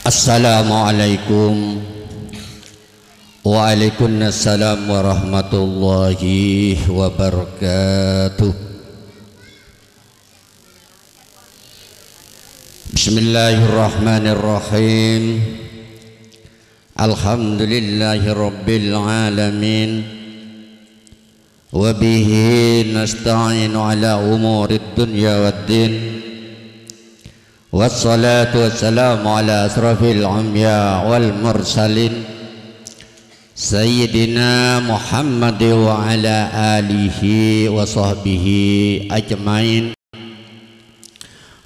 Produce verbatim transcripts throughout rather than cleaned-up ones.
Assalamualaikum. Waalaikumsalam warahmatullahi wabarakatuh. Bismillahirrahmanirrahim. Alhamdulillahirabbil alamin. Wa bihi nasta'inu ala umurid dunya waddin. Wassalatu wassalamu ala asrafil anbiya wal mursalin, Sayyidina Muhammad wa ala alihi wa sahbihi ajmain.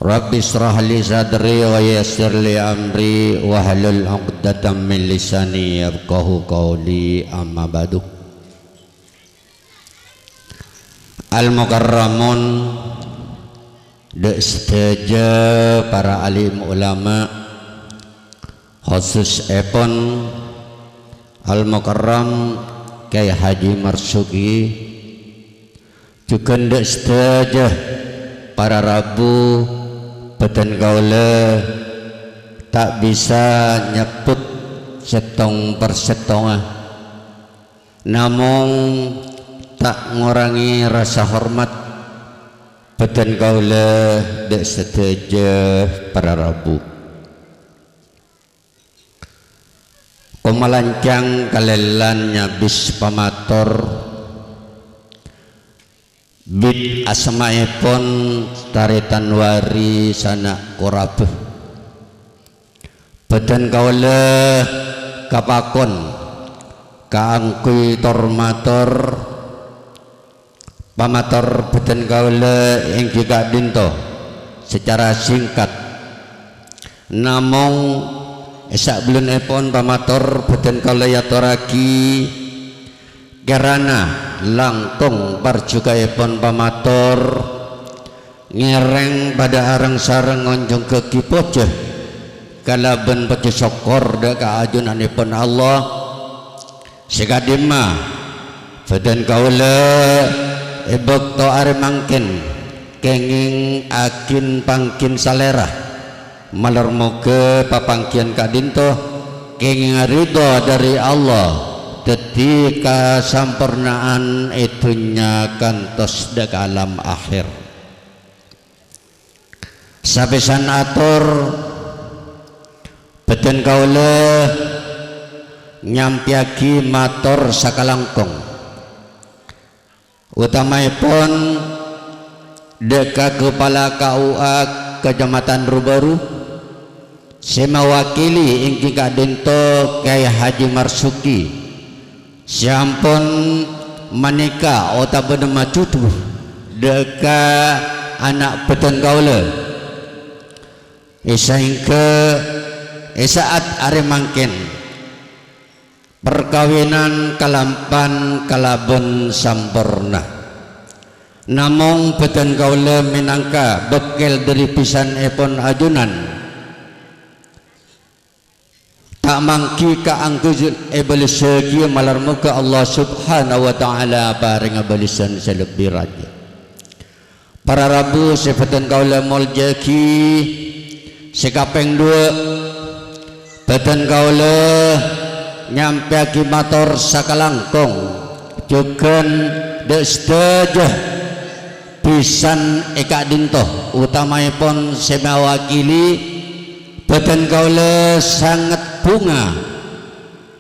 Rabbi israh li sadri wa yassir li amri wahlul 'uqdatam min lisani yafqahu qawli, amma ba'du. Al-Mukarramun, dâ' sadhâjâ para alim ulama, khususèpon Al-Mukarram Kyai Haji Marzuki, jhughân dâ' sadhâjâ para rabu, bâdân kaulâ ta' bisa nyebbhut sèttong per sèttongnga. Namong ta' ngorangè rasa hormat bâdân kaulâ dâ' sadhâjâ para rabu. Komalancang kalellan nyabis pamator, bit asmaèpon tarètan wari sana' korabâ. Bâdân kaulâ kapakon kaangghuy tor-mator. Pamator bâdân kaulâ èngghi ka'dinto sacara singkat. Namong, è sabellunèpon pamator bâdân kaulâ èyatorraghi, kèrana langkong parjughâèpon pamator, ngèrèng padâ areng-sareng ngonjhunggâghi pojhâ kalabân pojhâ sokkor dâ' ka ajunanèpon Allah. Sè ka'dimma, bâdân kaulâ è bâkto arè mangkèn kèngèng agin-panggin salèra. Malar moghâ papangghiyân ka'dinto kèngènga ridho dâri Allah, dhâddhi kasamporna'an è dhunnya kantos dâ' ka alam akhèr. Sapèsan ator, bâdân kaulâ nyampèyaghi mator sakalangkong. Utamaèpon dâ' ka Kapala K U A Kacamatan Rubaru, sè mawakili èngghi ka'dinto Kyai Haji Marzuki, sè ampon manèka otabâna majudhu dâ' ka ana' bâdân kaulâ. È saèngghâ è sa'at arè mangkèn, parkabinan kalampan kalabân samporna. Namong bâdân kaulâ mènangka bâkkèl dâri bhisanèpon ajunan, ta' mangghi kaangghuy èbâlessaghi, malar moghâ Allah Subhanahu wa Ta'ala parènga bâlessan sè lebbi rajâ. Para rabu sè bâdân kaulâ moljâ'aghi, sè kapèng duwâ', bâdân kaulâ nyampèyaghi mator sakalangkong jhughân dâ' sadhâjâ bhisan è ka'dinto, utamaèpon sè mawakili, bâdân kaulâ sanget bhunga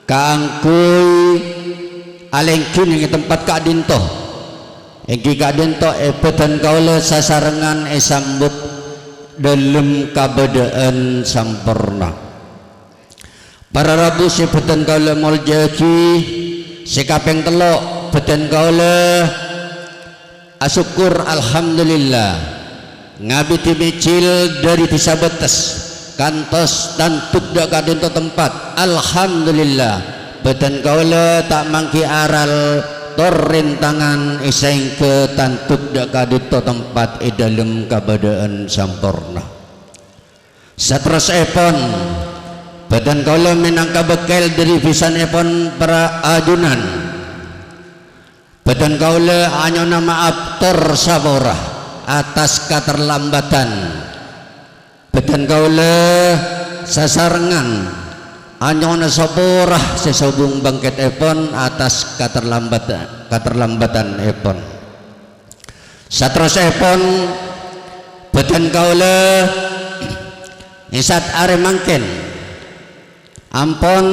kaangghuy alèngghi neng tempat ka'dinto. Èngghi ka'dinto è bâdân kaulâ sasarengngan èsambut dâlem kabâdâ'ân samporna. Para rabu sè bâdân kaulâ moljâ'aghi, sè kapèng tello', bâdân kaulâ asokkor, alhamdulillah, ngabidhi mèjhil dâri dhisa Betes kantos tandhuk dâ' ka'dinto tempat. Alhamdulillah, bâdân kaulâ ta' mangghi aral tor rèntangan, è saèngghâ tandhuk dâ' ka'dinto tempat è dâlem kabâdâ'ân samporna. Saterrossèpon, bâdân kaulâ mènangka bâkkèl dâri bhisanèpon para ajunan. Bâdân kaulâ anyo'ona ma'ap tor sapora atas katerlambhâdhân. Bâdân kaulâ Sasarengan anyo'ona sapora sè sobung bângkètèpon atas katerlambat-, katerlambatanèpon. Saterrossèpon, bâdân kaulâ è sa'at arè mangkèn ampon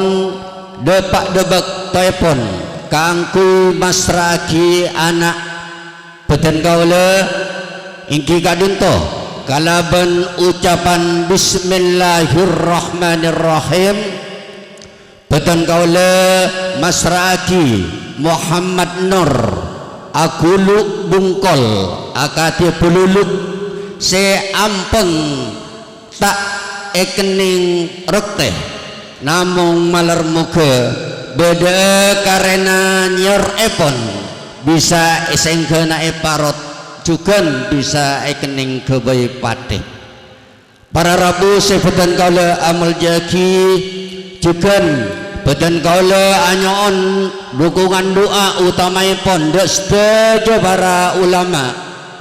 dâpa' dâ' bâktoèpon kaangghuy massra'aghi ana' bâdân kaulâ, èngghi ka'dinto kalabân ocapan "Bismillahirrahmanirrahim", bâdân kaulâ massra'aghi Muhammad Nur, aghulu' bungkol, akadhi bululuk, sè ampèng ta' èkennèng rèktè, namong malar moghâ bâdâ'â karèna nyèyorèpon bisa èsèngghâna èparot, jhughân bisa èkennèng ghâbây patè. Para rabu sè bâdân kaulâ amoljâ'aghi, jhughân bâdân kaulâ anyo'on dhukungan du'a otamaèpon dâ' sadhâjâ para ulama,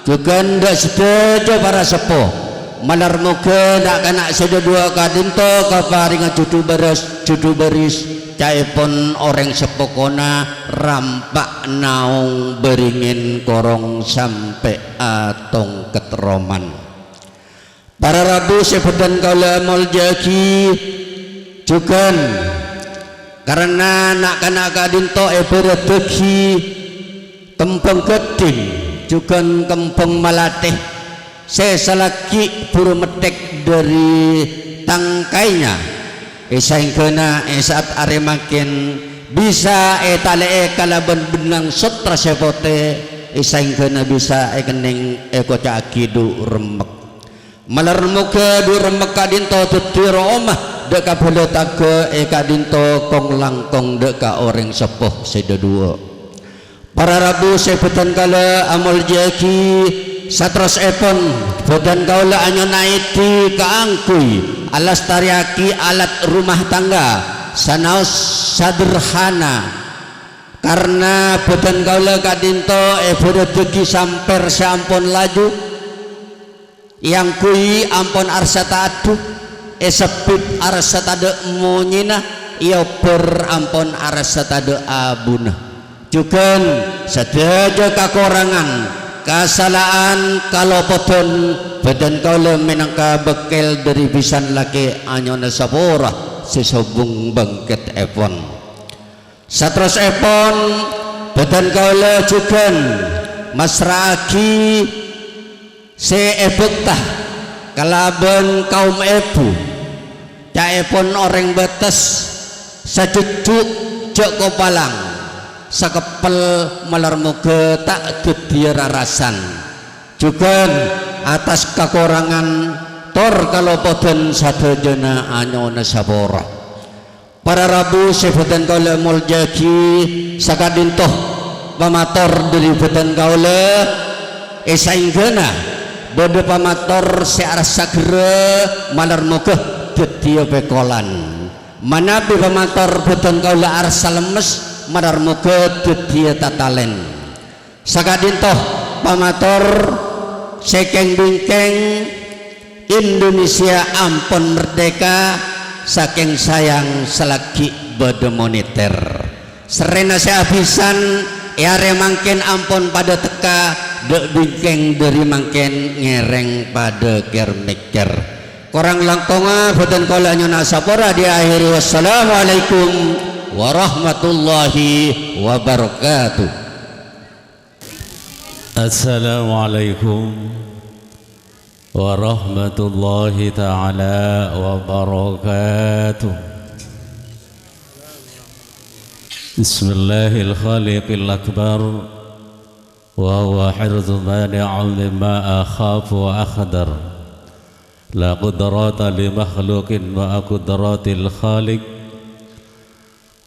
jhughân dâ' sadhâjâ para seppo. Malar moghâ na'-kana' sè dhâduwâ ka'dinto kaparèngnga jhudhu bârâs, jhudhu bâris, ca'èpon orèng sapokona rampa' naong bâringèn korong sampè' atongket roman. Para rabu sè bâdân kaulâ moljâ'aghi, jhughân karana na'-kana' ka'dinto èbhârâddhâghi kembhâng ghâddhing, jhughân kembhâng malatè sè salaghi' buru mettèk dâri tangkaèngnga, èsaèngghâna è sa'at arè mangkèn bisa ètalè'è kalabân bennang sottra sè potè, èsaèngghâna bisa èkennèng èkoca'aghi dhu' remmek. Malar moghâ dhu' remmek ka'dinto dhâddhi ro'oma dâ' ka bhâlâ tangghâ è ka'dinto kong-langkong dâ' ka orèng seppo sè dhâduwâ. Para rabu sè bâdân kaulâ amoljâ'aghi, saterrossèpon bâdân kaulâ anyo'ona èdhi kaangghuy alastarèyaghi alat rumah tangga sanaos saderhana. Karna bâdân kaulâ ka'dinto èbhârâddhâghi sampèr sè ampon laju, èangghuy ampon arsa ta' adhu, èsebbhit arsa tadâ' monyèna, èobbhâr ampon arsa tadâ' abuna. Jhughân sadhâjâ kakorangan, kasala'an, kalopodhân, bâdân kaulâ mènangka bâkkèl dâri bhisan lakè' anyo'ona sapora sè sobung bângkètèpon. Saterrossèpon, bâdân kaulâ jhughân massra'aghi sè èbhâkta kalabân kaum èbhu, ca'èpon orèng bâtes, sajhujju' jhâ' kopalang, sakeppel malar moghâ ta' dhâddhiyâ rarasan. Jhughân atas kakorangan tor kalopodhân sadhâjâna anyo'ona sapora. Para rabu sè bâdân kaulâ moljâ'aghi, saka'dinto pamator dâri bâdân kaulâ, è saèngghâna bâdâ pamator sè arassa gherrâ malar moghâ dhâddhiyâ pèkolan. Manabi pamator bâdân kaulâ arassa lemmes, malar moghâ dhâddhiyâ tatalèn. Saka'dinto pamator sè kèng-bingkèng, Indonesia ampon merdeka, sakèng sayang salaghi' bâdâ monitèr. Sèrrèna sè abhisan è arè mangkèn ampon padâ tekka, dâ' bingkèng dâri mangkèn ngèrèng padâ kèr-mèkkèr. Korang langkongnga bâdân kaulâ nyo'ona sapora diakhiri. Wassalamualaikum warahmatullahi wabarakatuh. Assalamualaikum warahmatullahi ta'ala wabarakatuh. Bismillahil khaliqil akbar, wa huwa hirzu mani'un mimma akhafu wa akhdar. La qudrata li makhluqin ma'a qudratil khaliq.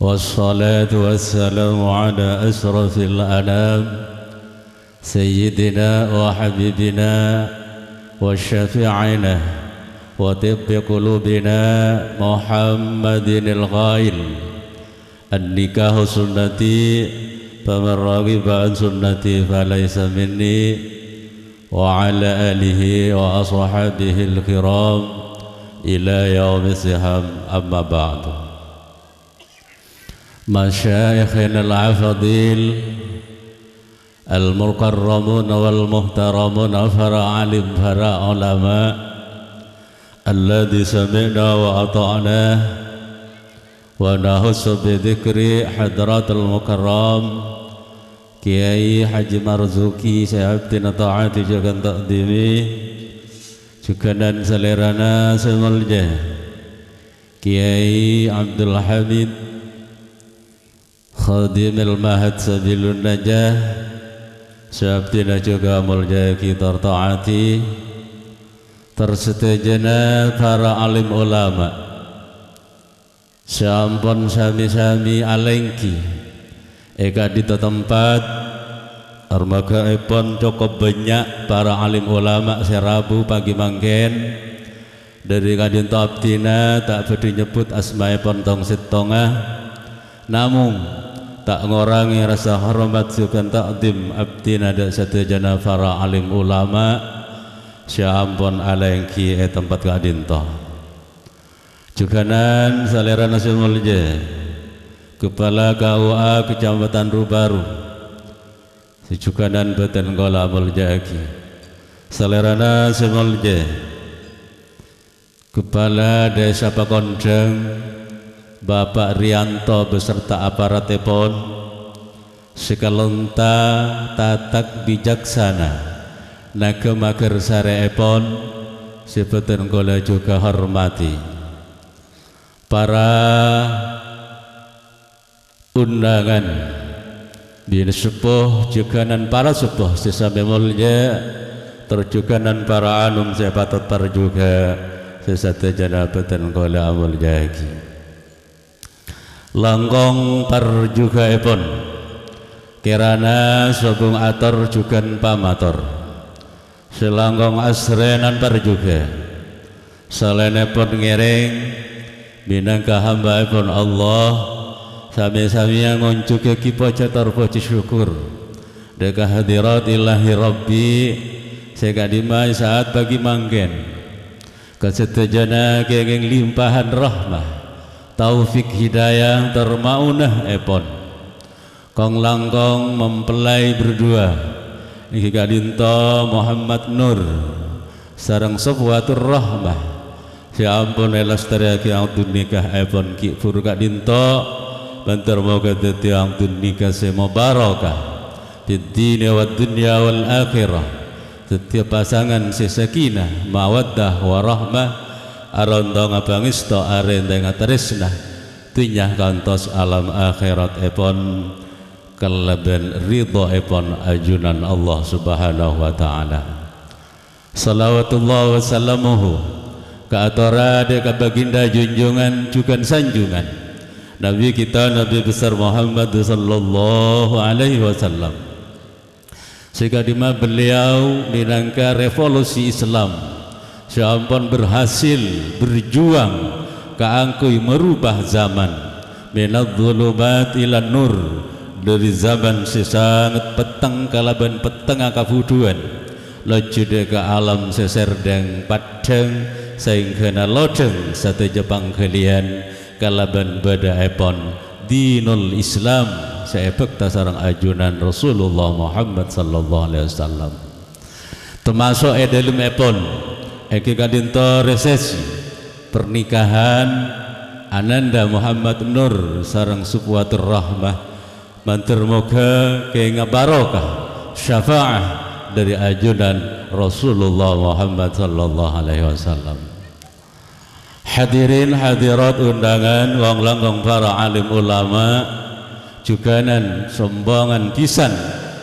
Wassalatu wassalamu ala asyrafil anam, sayyidina wa habibina wa syafi'ina wa tibbi qulubina Muhammadinil qail, "An-nikahu sunnati, faman raghiba an sunnati falaysa minni," wa ala alihi wa ashabihil kiram, إلى يوم الزحام، أما بعد. مشايخنا الأفاضل، المكرمون والمحترمون، para alim, para ulama, الذي سمعنا وأطعنا، ونخص بذكر حضرة المكرم Kèyaè Haji Marzuki sè abdhina ta'ati jhughân ta'dhimi, jhughânan salèrana sè molja Kèyaè Abdul Hamid, Khadimil Ma'had Sabilun Najah, sè abdhina jhughân amoljâ'aghi tor ta'ati, tor sadhâjâna para alim ulama. Sè ampon sami-sami alèngghi è ka'dinto tempat, armagâèpon cokop bânnya' para alim ulama sè rabu pagi mangkèn. Dhâri ka'dinto abdhina ta' bhâdhi nyebbhut asmaèpon tong-sèttonga, namong ta' ngorangè rasa hormat jhughân ta'dhim abdhina dâ' sadhâjâna para alim ulama sè ampon alèngghi è tempat ka'dinto. Jhughânan salèrana sè molja, Kepala K U A Kecamatan Rubaru, sè jhughânan bhâdhân kaulâ amoljâ'aghi. Salèrana sè molja, Kepala Desa Pakondhâng, Bapak Riyanto beserta aparatèpon, sè kalonta tatak bijaksana, naghâ maghâr sarèèpon sè bhâdhân kaulâ jhughân hormatè. Para undangan, binè seppo, jhughânan para seppo sè samè molja, tor jhughânan para anom sè patot parjhughâ, sè sadhâjâna bhâdhân kaulâ amoljâ'aghi. Langkong parjhughâèpon, kèrana sobung ator jhughân pamator. Sè langkong asrènan parjhughâ. Salaènèpon ngèrèng, mènangka hambâèpon Allah, samè-samèya ngonjhugaghi pojhâ tor pojhi sokkor dâ' ka hadirat Ilahi Rabbi sè ka'dimma è sa'at pagi mangkèn. Ka sadhâjâna kèngèng limpahan rahmat, taufik hidayah, tor maunahèpon. Kong-langkong mempelai berdua, èngghi ka'dinto Muhammad Nur sareng Safwatur Rahmah, sè ampon èlastarèyaghi akdun nikahèpon ghi' bhuru ka'dinto, bhânter moghâ dhâddhi akdun nikah sè mubarakah, fid dini wad dunya wal akhirah, dhâddhiyâ pasangan sè sakinah, mawaddah, warahmah, arontonga pangèsto, arèntènga tarèsna, dhunnya kantos alam akhèratèpon kalabân ridhoèpon ajunan Allah Subhanahu wa Ta'ala. Shalawatullah wa salamuhu kaatora dâ' ka baginda junjungan jhughân sanjungan, Nabi kita, Nabi besar Muhammad sallallahu alaihi wasallam. Sè ka'dimma beliau mènangka revolusi Islam sè ampon berhasil berjuang kaangghuy merubah zaman, minadz-dzulumat ilan nur, dhâri zaman sè sanget petteng kalabân pettengnga kabhudhuwân, laju dâ' ka alam sè serdhâng paddhâng saèngghâna lodhâng sadhâjâ pangghâliyân kalabân bâdâèpon dinul Islam sè èbhâkta sareng ajunan Rasulullah Muhammad sallallahu alaihi wasallam. Tamaso' è dhâlemmèpon, èngghi ka'dinto resepsi pernikahan Ananda Muhammad Nur sareng Safwatur Rahmah, mandhâr moghâ kèngèng barokah syafaat dhâri ajunan Rasulullah Muhammad sallallahu alaihi wasallam. Hadirin hadirat undangan, kong-langkong para alim ulama, jhughânan sombhângan bhisan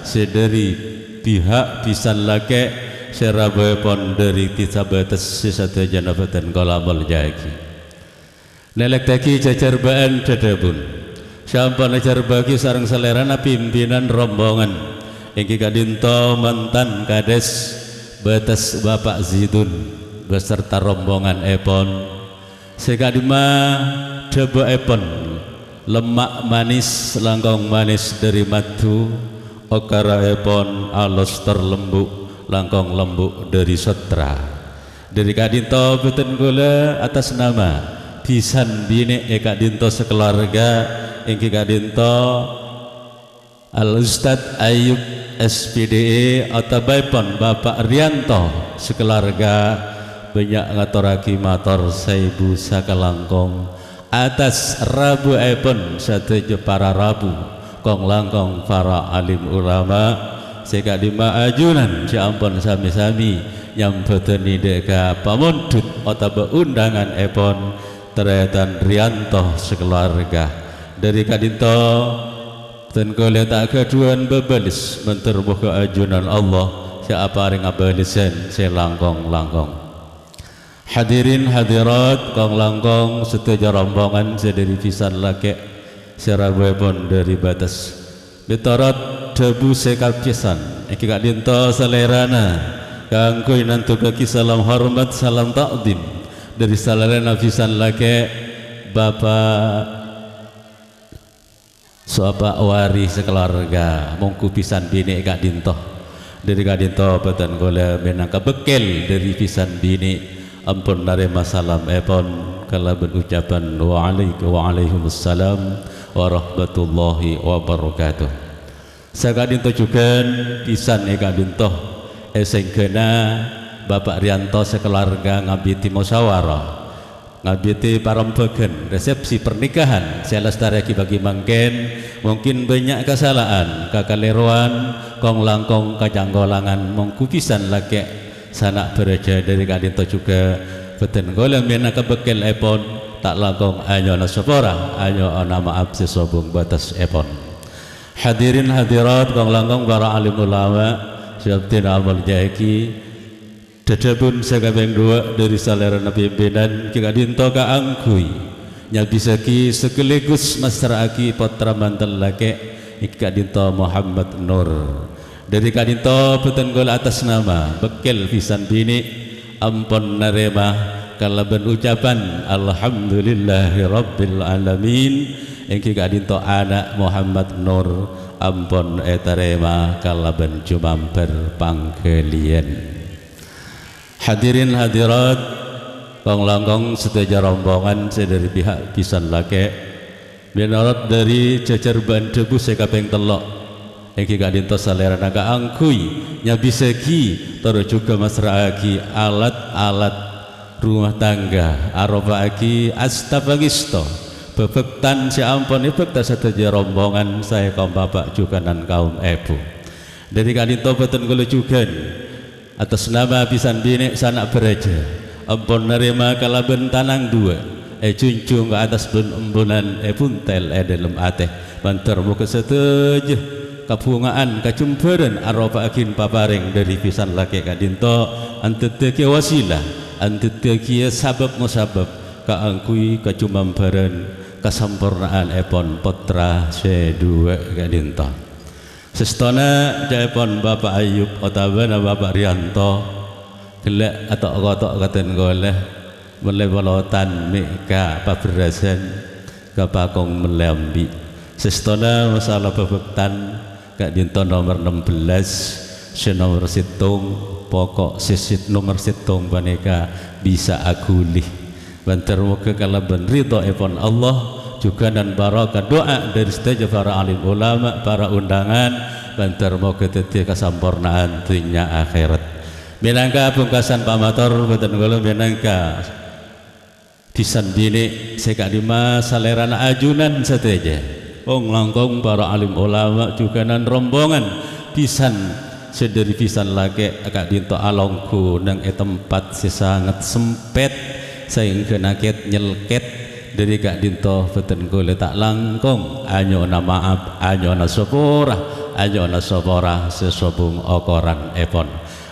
sè dhâri pihak bhisan lakè' sè rabuèpon dhâri Dhisa Bâtes sè sadhâjâna bhâdhân kaulâ molja'aghi. Nèlèktaghi jhâjhârbâ'ân dhâdhâbun. Sampon èjhârbâ'âghi sareng salèrana pimpinan rombongan, èngghi ka'dinto mantan Kades Bâtes Bapak Zidun beserta rombonganèpon. Sè ka'dimma dhâbuèpon lemma' manis, langkong manis dhâri madhu, okaraèpon alos tor lembu', langkong lembu' dhâri sottra. Dhâri ka'dhinto bhâdhân kaulâ atas nama bhisan binè' è ka'dhinto sakalowarga, èngghi ka'dhinto Al Ustadz Ayub S P D E otabâèpon Bapa' Riyanto sakalowarga, bânnya' ngatorraghi mator saèbu sakalangkong atas rabuèpon sadhâjâ para rabu, kong-langkong para alim ulama sè ka'dhimma ajunan sè ampon sami-sami nyambhâdhâni dhâ' ka pamondhut otabâ undanganèpon Tarètan Riyanto sakalowarga. Dhâri ka'dhinto, bhâdhân kaulâ ta' ghâdhuwân bâbâles, mandhâr moghâ ajunan Allah sè aparèng abâlessan sè langkong-langkong. Hadirin hadirat, kong-langkong sadhâjâ rombongan sè dhâri bhisan lakè', sè rabuèpon dhâri Bates. Mètorot dhâbu sè kapèsan, èngghi ka'dhinto salèrana kaangghuy nandhuwaghi salam hormat, salam ta'dhim dhâri salèrana bhisan lakè', Bapa' Soapa Wari sakalowarga, mongghu bhisan binè' ka'dhinto. Dhâri ka'dhinto bhâdhân kaulâ mènangka bâkkèl dhâri bhisan binè' ampon narèma salamèpon kalabân ucapan wa'alaik-, wa'alaikumussalam warahmatullahi wabarakatuh. Saka'dhinto jhughân bhisan è ka'dhinto, è sèngghâna Bapa' Riyanto sakalowarga ngabidhi musyawarah. Ngabidhi parembhâghân resepsi pernikahan sè èlastarèyaghi bâgi mangkèn, mungkin bânnya' kasala'an, kakalèrowan, kong-langkong kacangkolangan mongghu bhisan lakè' sana' bârâjâ dhâri ka'dhinto jhughân bhâdhân kaulâ mènangka bâkkèlèpon ta' langkong anyo'ona sapora, anyo'ona ma'ap sè sobung bâtessèpon. Hadirin hadirat, kong-langkong para alim ulama sè abdhina amoljâ'aghi, Dhâdhâbun sè kapèng duwâ' dhâri salèrana pimpinan, èngghi ka'dhinto kaangghuy nyabisaghi sekaligus massra'aghi pottra manten lakè', èngghi ka'dhinto Muhammad Nur. Dhâri ka'dhinto bhâdhân kaulâ atas nama bâkkèl bhisan binè' ampon narèma kalabân ucapan alhamdulillahirabbil alamin, èngghi ka'dhinto ana' Muhammad Nur ampon ètarèma kalabân jumambhâr pangghâliyân. Hadirin hadirat, kong-langkong sadhâjâ rombongan sè dhâri pihak bhisan lakè', mènorot dhâri jhâjhârbâ'ân dhâbu sè kapèng tello', èngghi ka'dhinto salèrana kaangghuy nyabisaghi tor jhughân massra'aghi alat-alat rumah tangga, aropa'aghi asta pangèsto, bhâbhâktan sè ampon èbhâkta sadhâjâ rombongan saè kaum bapa' jhughânan kaum èbhu. Dhâri ka'dhinto bhâdhân kaulâ jhughân, atas nama bhisan binè' sana' bârâjâ, ampon narèma kalabân tanang duwâ', èjhunjhung ka attas bân embunan èbhuntel è dhâlem atè. Mandhâr moghâ sadhâjâ kabhunga'an kajembhârân aropa'aghin paparèng dhâri bhisan lakè' ka'dhinto, andhâddhiyâghi wasilah, andhâddhiyâghi sabâb-mosabâb kaangghuy kajumambhârân kasamporna'anèpon pottra sè duwâ' ka'dhinto. Sèstona ca'èpon Bapa' Ayub otabâna Bapa' Riyanto, ghellâ' ato'-koto' ka dhân kaulâ, mellè polotan mè' ka pabherrâsân, ka pakong mellè embi'. Sèstona masalah bhâbhâktan, ka'dhinto nomer ennem belas, sè nomer sèttong, poko' sè sèt-, nomer sèttong panèka bisa aghuli. Mandhâr moghâ kalabân ridhoèpon Allah, jhughânan barokah du'a dhâri sadhâjâ para alim ulama, para undangan, mandhâr moghâ dhâddhiyâ kasamporna'an dhunnya akhèrat. Mènangka pungkasan pamator, bhâdhân kaulâ mènangka bhisan binè' sè ka'dhimma salèrana ajunan sadhâjâ. Kong-langkong para alim ulama jhughânan rombongan bhisan sè dhâri bhisan lakè' ka'dhinto alongghu neng è tempat sè sanget sempèt, saèngghâna kèt-nyelkèt dhâri ka'dhinto bhâdhân kaulâ ta' langkong anyo'ona ma'ap, anyo'ona sapora, anyo'ona sapora sè sobung okoranèpon.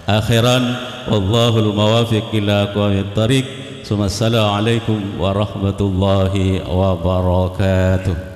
Akhiran, wallahul muwaffiq ila aqwamit thariq. Tsummassalamualaikum warahmatullahi wabarakatuh.